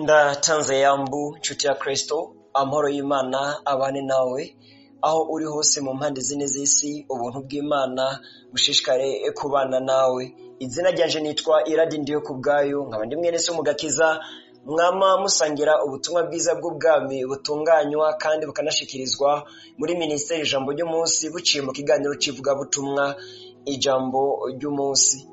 Ndatanze yambu nshuti ya Kristo, amahoro y'Imana abane nawe aho uri hose mu mpande zine z'isi, ubuntu bw'Imana bushishikare kubana nawe. Izina ryanje nitwa Iradi Ndiyo kubwayo, nkaba ndi mwene so mu gakiza, mwama musangira ubutumwa bwiza bw'ubwami butunganywa kandi bukanashikirizwa muri minisiteri Ijambo ry'umunsi, buciye mu kiganiro c'ivugabutumwa Ijambo ry'umunsi.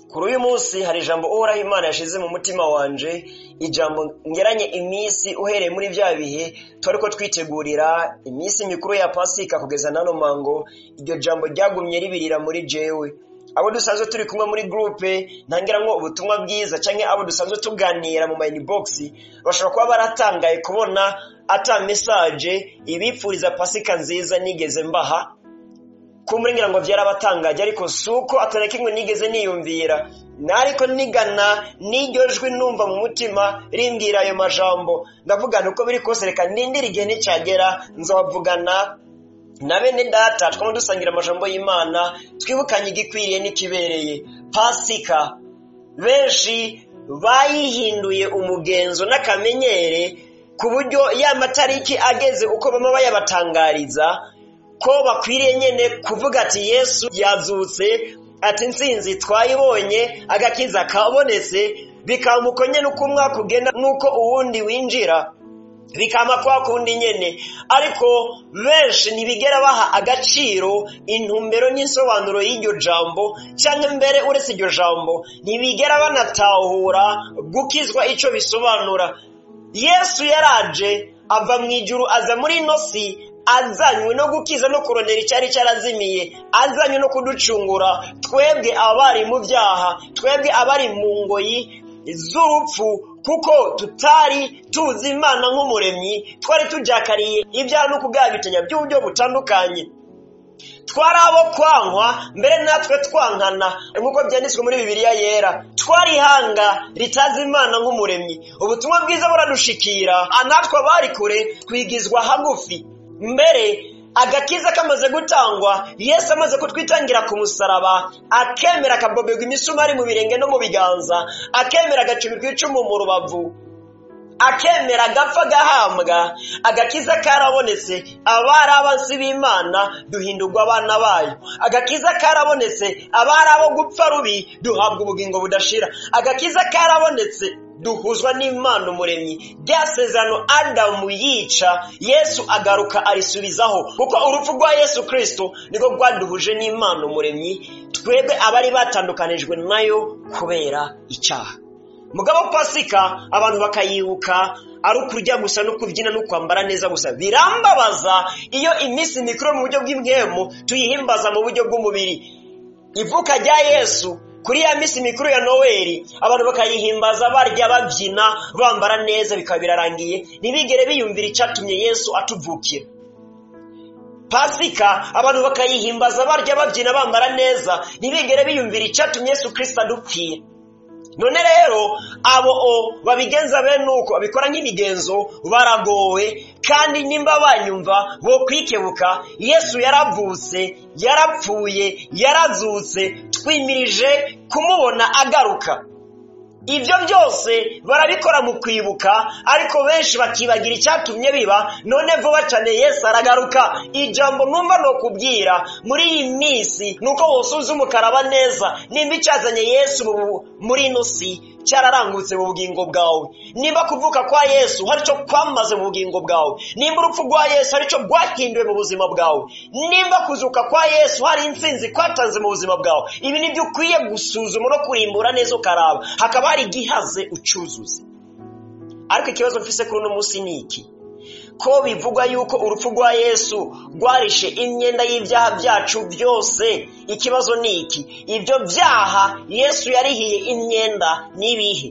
Kuri uyu munsi hari ijambo Uhoraho Imana yashize mu mutima wanje, ijambo ngeranye iminsi uhereye muri vya bihe twariko twitegurira iminsi mikuru ya Pasika kugeza nano mango, iryo jambo ryagumye ribirira muri jewe. Abo dusanzwe turi kumwe muri groupe ntangiramwo ubutumwa bwiza canke abo dusanzwe tuganira mu ma inbox bashobora kuba baratangaye kubona ata message ibipfuriza Pasika nziza nigeze mbaha. Kumurengera ngo vyarabatangaje, ariko suko atarakimwe nigeze niyumvira, nariko nigana n'iryo jwi numva mu mutima rimbwira ayo majambo, ndavuga uko biri kose reka ndindire igihe nicagera nzobavugana na bene data twama dusangira amajambo y'Imana, twibukanye igikwiriye n'ikibereye. Pasika benshi bayihinduye umugenzo n'akamenyere, ku buryo ya matariki ageze uko bama bayabatangariza ko bakwiriye nyene kuvuga ati Yesu yazutse, ati intsinzi twayibonye, agakiza kabonetse, bikaba uko nyene uko umwaka ugenda n'uko uwundi winjira, bikama kwa kundi nyene. Ariko benshi ntibigera baha agaciro intumbero n'insobanuro y'iryo jambo, canke mbere uretse iryo jambo ntibigera banatahura gukizwa ico bisobanura. Yesu yaraje ava mw'ijuru aza muri ino si, azanywe no gukiza no kurondera icyari cyarazimiye, azanywe no kuducungura twebwe abari mu byaha, twebwe abari mu ngoyi z'urupfu, kuko tutari tuzi Imana nk'umuremyi, twari tujakariye ibyaha no kugabitanya by'uburyo butandukanye, twari abo kwankwa mbere natwe twankana nk'uko byanditswe muri Bibiliya yera, twari ihanga ritazi Imana nk'umuremyi. Ubutumwa bwiza buradushikira, natwe abari kure twigizwa hagufi. Mbere agakiza kamaze gutangwa, Yesu amaze kutwitangira ku musaraba, akemera akaboberwa imisumari mu birenge no mu biganza, akemera agacubikwa icumu mu rubavu, akemera agapfa agahambwa, agakiza karabonetse. Abari abansi b'Imana duhindurwa abana bayo. Agakiza karabonetse, abari abo gupfa rubi duhabwa ubugingo budashira. Agakiza karabonetse, duhuzwa n'Imana umuremyi. Rya sezerano Adamu yica, Yesu agaruka arisubizaho, kuko urupfu rwa Yesu Kristo niko rwaduhuje n'Imana umuremyi, twebwe abari batandukanijwe nayo kubera icyaha. Mugabo Pasika abantu bakayibuka ari ukurya gusa no kubyina no kwambara neza gusa. Birambabaza iyo iminsi mikuru mu buryo bw'impwemu tuyihimbaza mu buryo bw'umubiri. Ivuka rya Yesu kuri ya minsi mikuru ya Noeli abantu bakayihimbaza barya babyina bambara neza, bikaba birarangiye, ntibigere biyumvira icyatumye Yesu atuvukira. Pasika abantu bakayihimbaza barya babyina bambara neza, ntibigere biyumvira icyatumye Yesu Kristo adupfira. None rero abo babigenza bene uko babikora nk'imigenzo baragowe, kandi nimba banyumva bo kwikebuka. Yesu yaravutse, yarapfuye, yarazutse, twimirije kumubona agaruka. Ibyo byose barabikora mu kwibuka, ariko benshi bakibagira icyatumye biba. None vuba cyane Yesu aragaruka. Ijambo numva no kubwira muri iyi minsi nuko wosuzuma ukaraba neza nimba icyazanye Yesu muri ino si cyararangutse mu bugingo bwawe, nimba kuvuka kwa Yesu hari icyo kwamaze mu bugingo bwawe, nimba urupfu rwa Yesu hari icyo rwahinduye mu buzima bwawe, nimba kuzuka kwa Yesu hari intsinzi kwatanze mu buzima bwawe. Ibi nibyo ukwiye gusuzuma no kurimbura neza ukaraba, hakaba hari igihaze ucuzuze. Ariko ikibazo mfise kuri uno munsi ni iki: ko bivugwa yuko urupfu rwa Yesu rwarishe imyenda y'ibyaha byacu byose, ikibazo ni iki: ibyo byaha Yesu yarihiye imyenda n'ibihe?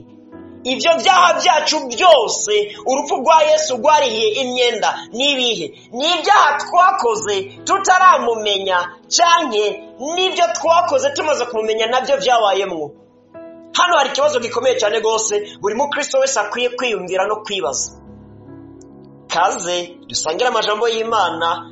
Ibyo byaha byacu byose urupfu rwa Yesu rwarihiye imyenda n'ibihe? Ni ibyaha twakoze tutaramumenya, canke n'ibyo twakoze tumaze kumumenya nabyo byabayemwo? Hano hari ikibazo gikomeye cyane rwose buri mukristo wese akwiye kwiyumvira no kwibaza. Kaze dusangire amajambo y'Imana,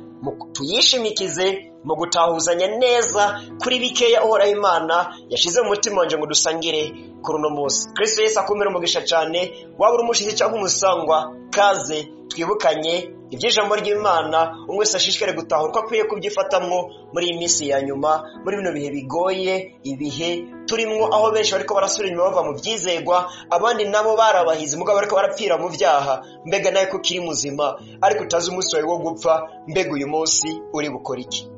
tuyishimikize Mu gutahuzanya neza kuri bikeya Uhoraho Imana yashize mu mutima wanje ngo dusangire kuri uno munsi. Kristo Yesu akumira umugisha cyane, waba uri umushizi cyangwa umusangwa, kaze twibukanye iby'ijambo ry'Imana, umwe wese ashishikare gutahura uko akwiye kubyifatamwo muri iyi minsi ya nyuma, muri bino bihe bigoye, ibihe turimwo aho benshi bariko barasubira inyuma bava mu byizegwa, abandi nabo barabahize mugabo bariko barapfira mu byaha. Mbega nawe ko ukiri muzima ariko utazi umunsi wawe wo gupfa, mbega uyu munsi uri bukora iki?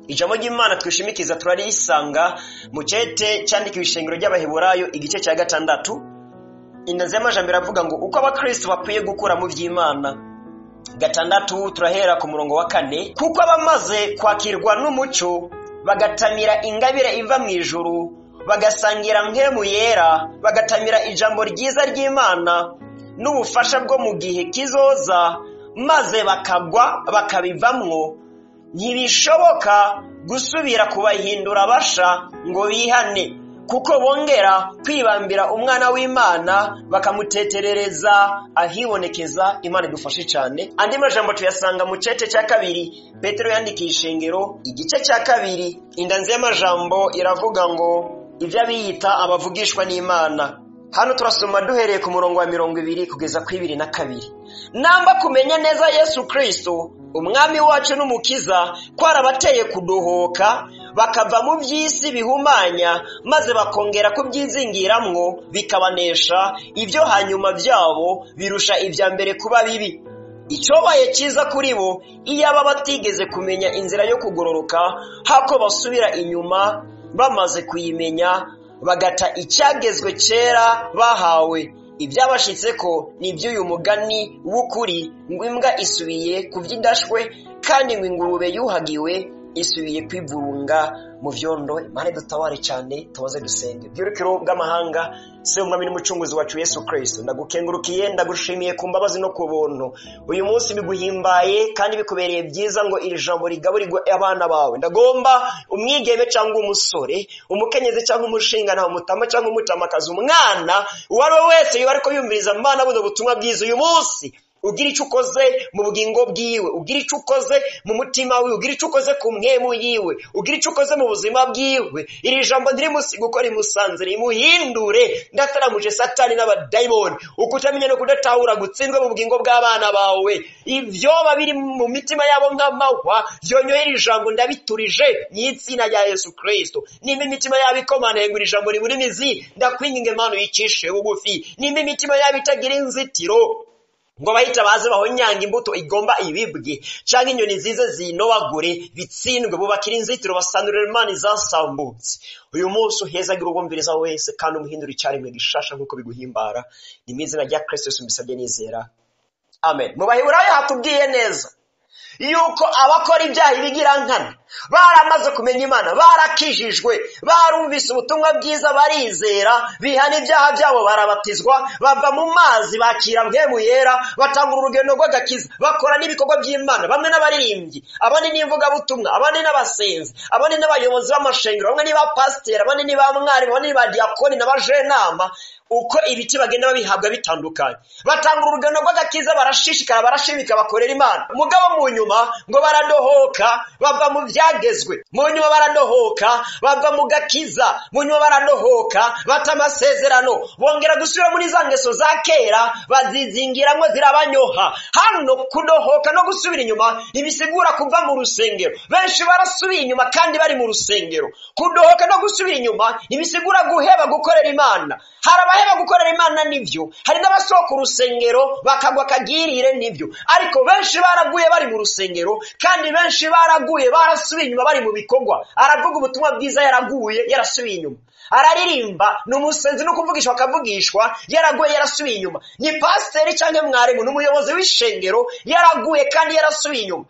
Ijambo ry'Imana twishimikiza turarisanga mu cete cyandikiwe ishengero ry'Abaheburayo igice cya 6. Indazi y'amajambo iravuga ngo uko abakristo bakwiye gukura mu by'Imana. 6 turahera ku murongo wa 4. Kuko abamaze kwakirwa n'umuco bagatamira ingabire iva mu ijuru, bagasangira nkemu yera, bagatamira ijambo ryiza ry'Imana n'ubufasha bwo mu gihe kizoza, maze bakagwa bakabivamwo, ntibishoboka gusubira kubahindura basha ngo bihane, kuko bongera kwibambira umwana w'Imana bakamuteterereza ahibonekeza. Imana idufashe cyane. Andi majambo tuyasanga mu cete cya 2 Petero yandikiye ishengero igice cya 2. Indanzi y'amajambo iravuga ngo ibyo abiyita abavugishwa n'Imana. Hano turasoma duhereye ku murongo wa 20 kugeza ku 22. Namba kumenya neza Yesu Kristo umwami wacu n'umukiza kwarabateye kudohoka bakava mu by'isi bihumanya, maze bakongera kubyizingiramwo bikabanesha, ibyo hanyuma byabo birusha ibya mbere kuba bibi. Icyobaye cyiza kuri bo iyaba batigeze kumenya inzira yo kugororoka, hako basubira inyuma bamaze kuyimenya, bagata icyagezwe kera bahawe. Ibyabashitse ko ni iby'uyu mugani w'ukuri ngo imbwa isubiye ku by'indashwe, kandi ngo ingurube yuhagiwe isubiye kwivurunga mu vyondo. Imana dutabare cyane, tubaze dusenge. Byurukiro bw'amahanga, se umwami n'umucunguzi wacu Yesu Kristo, ndagukengurukiye, ndagushimiye ku mbabazi no ku buntu. Uyu munsi biguhimbaye kandi bikubereye byiza ngo iri jambo rigaburirwe abana bawe. Ndagomba umwigeme cyangwa umusore, umukenyezi cyangwa umushingana, umutama cyangwa umutamakazi, umwana uwo ari we wese yoba ariko yumviriza Mana buno butumwa bwiza uyu munsi, ugira icyo ukoze mu bugingo bwiwe, ugira icyo ukoze mu mutima wiwe, ugira icyo ukoze ku mwemu yiwe, ugira icyo ukoze mu buzima bwiwe. Iri jambo ndirimusi gukora imusanze rimuhindure. Ndataramuje Satani n'abadayimoni, ukutamenya no kudatahura gutsindwa mu bugingo bw'abana bawe. Ibyo biri mu mitima yabo nk'amahwa byonyoye iri jambo ndabiturije mu izina rya Yesu Kristo. Nimba imitima yabo ikomanaye ngo iri jambo ribure imizi, ndakwinginga Imana uyicishe bugufi. Nimba imitima yabo itagira inzitiro ngo bahita baze bahonyanga imbuto igomba ibibwe, canke inyoni zize zinobagure bitsindwe, bubakira inzitiro basanurira Imana izasambutse. Uyu munsi uhezagira ubumviriza wese kandi umuhindura icyaremwe gishasha nk'uko biguhimbara. Ni mu izina rya Kristo Yesu mbisabye nizera, amen. Mu Baheburayo hatubwiye neza yuko abakora ibyaha ibigirankana baramaze kumenya Imana, barakijijwe, barumvise ubutumwa bwiza, barizera, bihana ibyaha byabo, barabatizwa, bava mu mazi, bakira mpemu yera, batangura urugendo rw'agakiza, bakora n'ibikorwa by'Imana. Bamwe n'abaririmbyi, abandi n'imvugabutumwa, abandi n'abasenzi, abandi n'abayobozi b'amashengero, bamwe ni ba pasiteri, abandi ni ba mwarimu, abandi ni ba diakoni n'abajenama. Uko ibiti bagenda babihabwa bitandukanye, batangura urugendo rw'agakiza, barashishikara, barashimika, bakorera Imana. Mugabo mu nyuma ngo baradohoka bava mu byagezwe, mu nyuma baradohoka bava mu gakiza, mu nyuma baradohoka bata amasezerano, bongera gusubira muri za ngeso za kera bazizingiramwo zirabanyoha. Hano kudohoka no gusubira inyuma ntibisigura kuva mu rusengero. Benshi barasubiye inyuma kandi bari mu rusengero. Kudohoka no gusubira inyuma ntibisigura guheba gukorera Imana. Hari abaheba gukorera Imana nivyo, hari n'abasohoka urusengero bakagwa kagirire nivyo, ariko benshi baraguye bari mu rusengero, kandi benshi baraguye barasubiye inyuma bari mu bikorwa. Aravuga ubutumwa bwiza yaraguye yarasubiye inyuma, araririmba ni umusenzi no kuvugishwa akavugishwa, yaraguye yarasubiye inyuma. Ni pasiteri cyangwa mwarimu, ni umuyobozi w'ishengero, yaraguye kandi yarasubiye inyuma.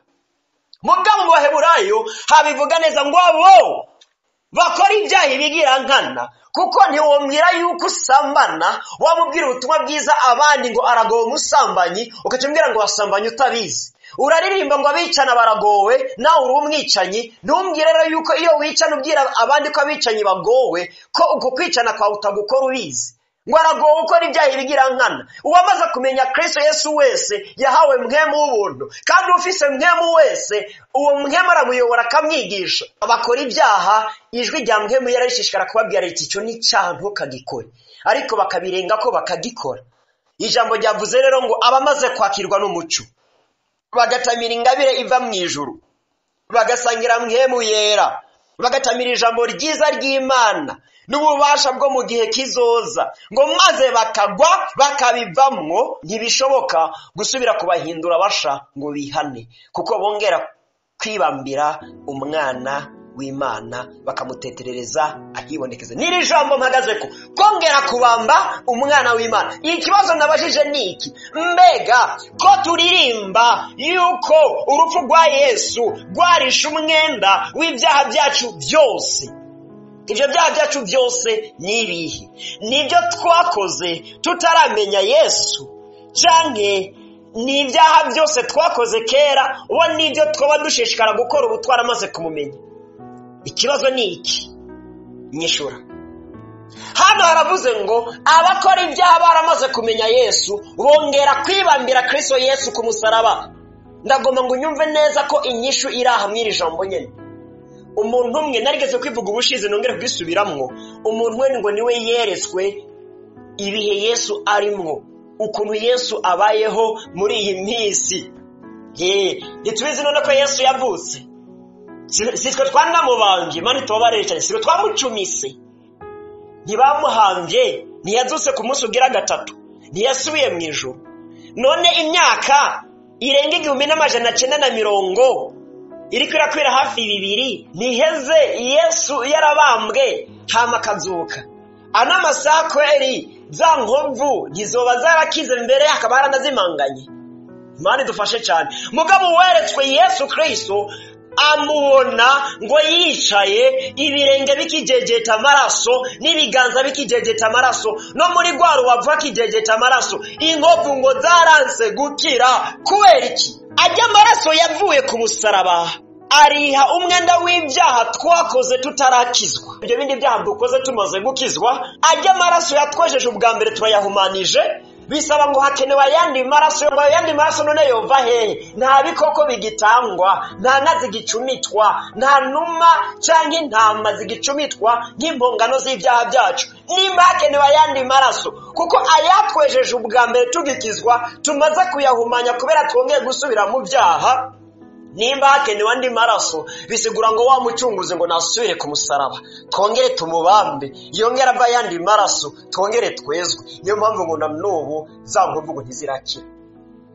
Mugabo mu Baheburayo habivuga neza ngo abo bakora ibyaha ibigirankana, kuko ntiwomwira yuko usambana, wamubwira ubutumwa bwiza abandi ngo aragowe umusambanyi, ukacumwira ngo wasambanye utabizi. Uraririmba ngo abicana baragowe, nawe uri umwicanyi. Ntumbwire rero yuko iyo wicana ubwira abandi ko abicanyi bagowe, ko uko kwicana kwawe utagukora ubizi. Ngo aragowe gukora ibyaha ibigira nkana. Uwamaze kumenya Kristo Yesu wese yahawe mpwemu w'ubuntu, kandi ufise mpwemu wese uwo mpwemu aramuyobora akamwigisha. Bakora ibyaha, ijwi rya mpwemu yararishishikara kubabwira riti icyo ni icyaha ntukagikore, ariko bakabirenga ko bakagikora. Ijambo ryavuze rero ngo abamaze kwakirwa n'umuco bagatamira ingabire iva mu ijuru, bagasangira mpwemu yera, bagatamira ijambo ryiza ry'Imana n'ububasha bwo mu gihe kizoza, ngo maze bakagwa bakabivamwo, ntibishoboka gusubira kubahindura basha ngo bihane, kuko bongera kwibambira umwana w'Imana bakamuteterereza ahibonekeza. N'iri jambo mpagaze ko kongera kubamba umwana w'Imana. Ikibazo nabajije ni iki: mbega ko turirimba yuko urupfu rwa Yesu rwarishe umwenda w'ibyaha byacu byose, ibyo byaha byacu byose ni ibihe? Nibyo twakoze tutaramenya Yesu, canke ni ibyaha byose twakoze kera, uwo nibyo twaba dushishikara gukora ubu twaramaze kumumenya? Ikibazo ni iki? Nyishura. Hano haravuze ngo abakora ibyaha baramaze kumenya Yesu bongera kwibambira Kristo Yesu ku musaraba. Ndagomba ngo unyumve neza ko inyishu iri aha mw'iri jambo nyene. Umuntu umwe narigeze kwivuga ubushize nongere kubisubiramwo, umuntu we ngo niwe yeretswe ibihe Yesu arimwo, ukuntu Yesu abayeho muri iyi minsi. Ntitubizi none ko Yesu yavutse, sitwe twanamubambye, Imana itubabarire cyane, sitwe twamucumise, ntibamuhambye, ntiyazutse ku munsi ugira gatatu, ntiyasubiye mu ijuru. None imyaka irenga 1990 iriko irakwira hafi 2 ntiheze Yesu yarabambwe hama akazuka. Ano masaha kweri za nkovu ntizoba zarakize mbere akaba yaranazimanganye. Imana idufashe cyane. Mugabo weretswe Yesu Kristo amubona ngo yicaye, ibirenge bikijejeta amaraso n'ibiganza bikijejeta amaraso, no muri rwa rubavu hakijejeta amaraso, inkovu ngo zaranse gukira. Kubera iki? Ajya amaraso yavuye ku musaraba ariha umwenda w'ibyaha twakoze tutarakizwa. Ibyo bindi byaha dukoze tumaze gukizwa, ajya amaraso yatwejeje ubwa mbere turayahumanije, bisaba ngo hakenewe ayandi maraso. Ngo ayandi maraso none yova hehe? Nta bikoko bigitangwa, nta nka zigicumitwa, nta numa cyangwa intama zigicumitwa nk'impongano z'ibyaha byacu. Nimba hakenewe ayandi maraso, kuko ayatwejeje ubwa mbere tugikizwa tumaze kuyahumanya kubera twongeye gusubira mu byaha, nimba hakenewe andi maraso bisigura ngo wa mucunguzi ngo nasubire ku musaraba, twongere tumubambe, yongere ava ayandi maraso, twongere twezwe. Niyo mpamvu ngo na n'ubu za nkovu ngo ntizirakira.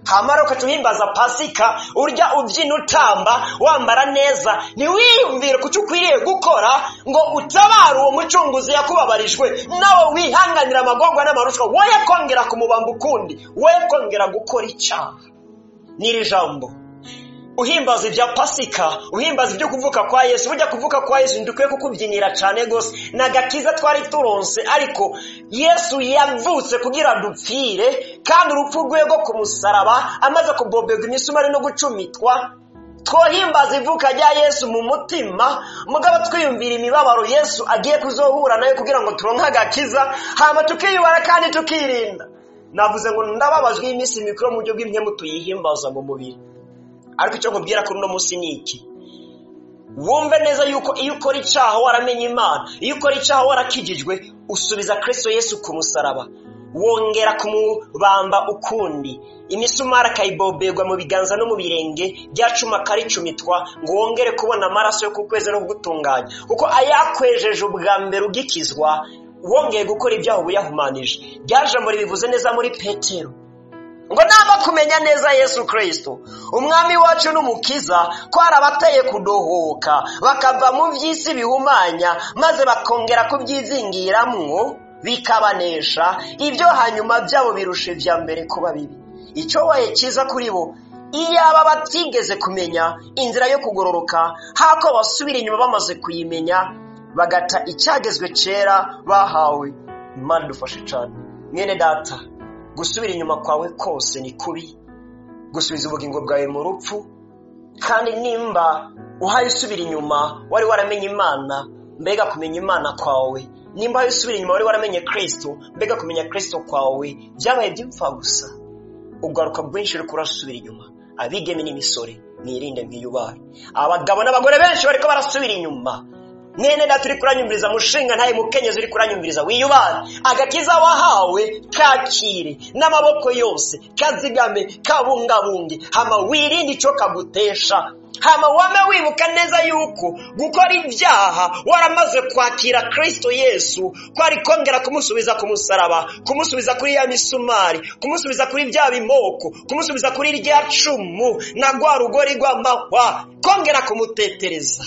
Hamara ukatuhimbaza Pasika, urya ubyina utamba wambara neza, ntiwiyumvire kucyo ukwiriye gukora ngo utabare uwo mucunguzi yakubabarijwe, nawe wihanganira amagorwa n'amarushwa, woye kongera kumubamba ukundi, woye kongera gukora icyaha. N'iri jambo uhimbaza ibya Pasika, uhimbaza ibyo kuvuka kwa Yesu. Burya kuvuka kwa Yesu ndukwiye kukubyinira cyane gose, nagakiza twari turonse, ariko Yesu yavutse kugira dupfire, kandi urupfu rwe rwo ku musaraba amaze kubobegwa imisumari no gucumitwa. Twohimbaza ivuka rya Yesu mu mutima, mugabo twiyumvira imibabaro Yesu agiye kuzohura nayo kugira ngo turonke agakiza, hama tukiyubara kandi tukirinda. Navuze ngo ndababajwe iminsi mikuru mu buryo bw'impemu tuyihimbaza mu mubiri, ariko icyo nkubwira kuri uno munsi ni iki: wumve neza yuko iyo ukora icyaha waramenye Imana, iyo ukora icyaha warakijijwe, usubiza Kristo Yesu ku musaraba, wongera kumubamba ukundi, imisumari akayiboberwa mu biganza no mu birenge, byacuma akaricumitwa, ngo wongere kubona amaraso yo kukweza no kugutunganya, kuko ayakwejeje ubwa mbere ugikizwa, wongeye gukora ibyaha uba uyahumanije. Rya jambo ribivuze neza muri Petero ngo namba kumenya neza Yesu Kristo umwami wacu n'umukiza, ko hari abateye kudohoka bakava mu by'isi bihumanya, maze bakongera kubyizingiramwo bikabanesha, ibyo hanyuma byabo birusha ibya mbere kuba bibi. Icyo waye cyiza kuri bo iyaba batigeze kumenya inzira yo kugororoka, hako basubira inyuma bamaze kuyimenya, bagata icyagezwe kera bahawe. Imana idufashe cyane. Mwene data, gusubira inyuma kwawe kose ni kubi, gusubiza ubugingo bwawe mu rupfu. Kandi nimba uhaye usubira inyuma wari waramenye Imana, mbega kumenya Imana kwawe Nimba usubira inyuma wari waramenye Kristo, mbega kumenya Kristo kwawe byabaye by'imfabusa. Ugaruka bwinshi uriko urasubira inyuma. Abigeme n'imisore, mwirinde mwiyubare. Abagabo n'abagore benshi bariko barasubira inyuma. Mwene data uri kuranyumviriza, mushinga ntaye mukenyezi uri kuranyumviriza, wiyubare. Agakiza wahawe kakire n'amaboko yose, kazigame, kabungabunge, hama wirinde ico kagutesha. Hama wame wibuka neza yuko gukora ibyaha waramaze kwakira Kristo Yesu kwari kongera kumusubiza ku musaraba, kumusubiza kuri ya misumari, kumusubiza kuri bya bimoko, kumusubiza kuri rya cumu na rwa rugori rw'amahwa, kongera kumutetereza.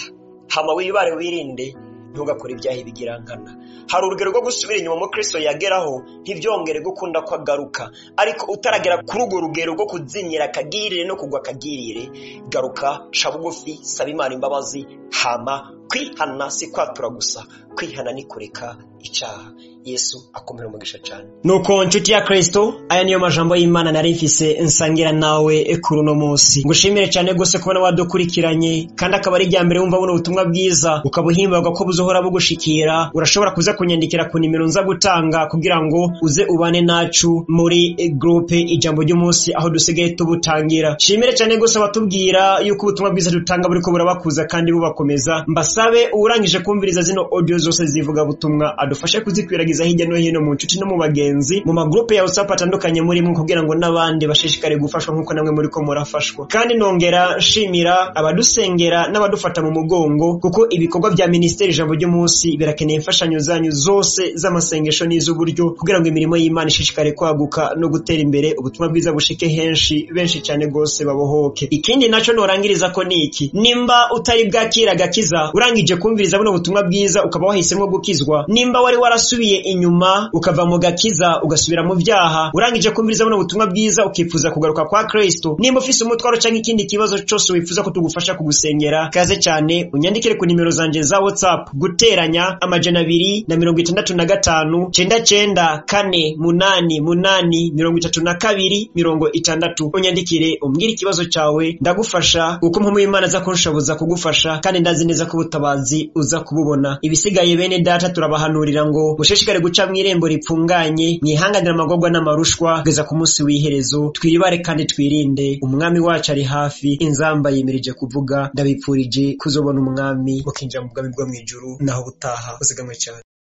Hama wibare wirinde, ntugakore ibyaha ibigirankana. Hari urugero rwo gusubira inyuma mu Kristo yageraho ntibyongere gukunda ko agaruka, ariko utaragera kuri urwo rugero rwo kuzinyira akagirire no kugwa akagirire, garuka, ca bugufi, saba Imana imbabazi. Hama kwihana si kwatura gusa, kwihana ni kureka icyaha. Yesu akomera umugisha cyane. Nuko nshuti ya Kristo, aya niyo majambo y'Imana nari mfise nsangira nawe kuri uno munsi. Ngushimire cyane gose kubona wadukurikiranye, kandi akaba ari irya mbere wumva buno butumwa bwiza, ukaba uhimbarwa ko buzohora bugushikira. Urashobora kuza kunyandikira ku nimero nza gutanga kugira ngo uze ubane nacu muri groupe Ijambo ry'Umunsi, aho dusigaye tubutangira. Shimire cyane gose abatubwira yuko ubutumwa bwiza dutanga buriko burabakuza kandi bubakomeza. Mbasabe urangije kumviriza zino audio zose zivuga butumwa, adufashe kuzikwiragiza hirya no hino mu nshuti no mu bagenzi, mu magrupe ya WhatsApp atandukanye murimo, kugira ngo n'abandi bashishikare gufashwa nk'uko namwe muri ko murafashwa. Kandi nongera nshimira abadusengera n'abadufata mu mugongo, kuko ibikorwa bya Ministeri Ijambo ry'Umunsi birakeneye imfashanyo zanyu zose z'amasengesho n'iz'uburyo, kugira ngo imirimo y'Imana ishishikare kwaguka no gutera imbere, ubutumwa bwiza bushike henshi, benshi cyane gose babohoke. Ikindi naco norangiriza ko niki, nimba utari bwakira agakiza, urangije kumviriza buno butumwa bwiza ukaba wahisemo gukizwa, nimba wari warasubiye inyuma ukava mu gakiza ugasubira mu byaha, urangije kumviriza buno butumwa bwiza ukifuza kugaruka kwa Kristo, nimba ufise umutwaro canke ikindi kibazo cyose wifuza ko tugufasha kugusengera, kaze cyane unyandikire ku nimero zanje za WhatsApp: guteranya 265 99 4 8 8 32 60. Unyandikire umbwire ikibazo cyawe, ndagufasha uko mpamvu Imana aza kunshoboza kugufasha, kandi ndazi neza ko ubutabazi uza kububona. Ibisigaye bene data turabahanurira ngo mushishikare guca mw'irembo ripfunganye, mwihanganira amagorwa n'amarushwa kugeza ku munsi w'iherezo. Twiribare kandi twirinde, umwami wacu ari hafi, inzamba yimirije kuvuga. Ndabipfurije kuzobona umwami mukinjira mu bwami bwo mw'ijuru, naho butaha uzigamwe cyane.